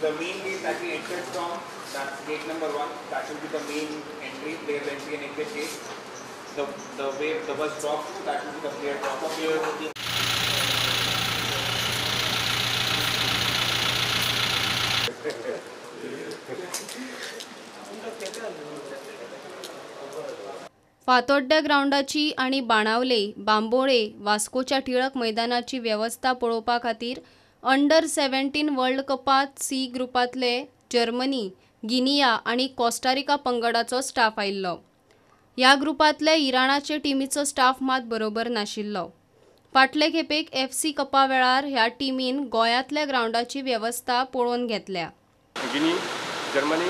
The main gate that we entered from, that's gate number 1, that will be the main entry, player entry and exit gate. The way the bus drops to, that will be the player drop off here. Fatorda ग्रावंडाची आनी बाणावले, बांबोळे, वास्कोच्या टिळक मैदानाची वेवस्था पळोवपा खातीर under 17 world कपांत C ग्रुपांतले Germany, Guinea आनी Costa Rica पंगडाचो staff आयिल्लो. ह्या ग्रुपांतले इराणाचे टिमीचो स्टाफ मात बरोबर नाशिल्लो. फाटले खेपेक एफसी कपा वेळार ह्या टिमीन गोंयांतल्या ग्रावंडाची वेवस्था पळोवन घेतल्या. Guinea, Germany,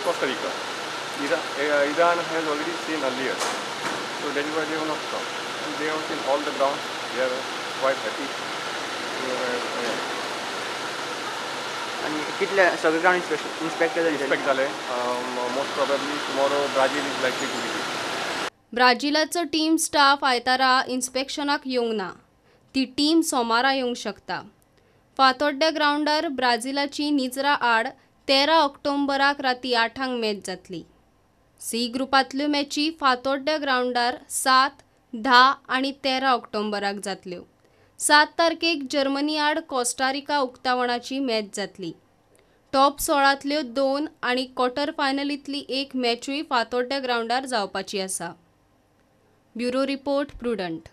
Costa Rica. Iran has already seen earlier, so that is why they have not come. And they have seen all the ground. They are quite happy. आणि कितले सगळे ग्राउंड इन्स्पेक्ट जाले? इन्स्पेक्ट जाले. Most probably tomorrow Brazil is likely to visit. ब्राझिलाचो team staff आयतारा इन्स्पेक्शनाक येवंक ना. ती team सोमारा येवंक शकता. फातोड्ड्या ग्रावंडार ब्राझिलाची निजरा आड 13 ऑक्टोबराक राती 8 मॅच जातली. सी ग्रुपांतल्यो मॅची फातोड्ड्या ग्रावंडार 7, 10 आनी 13 ऑक्टोबराक जातल्यो. 7 तारखेक जर्मनी आड कोस्टारिका उक्तावणाची मॅच जातली. टॉप 16तल्यो 2 आनी क्वॉर्टर फायनलींतली 1 मॅचूय फातोड्ड्या ग्रावंडार जावपाची आसा. Bureau report, Prudent.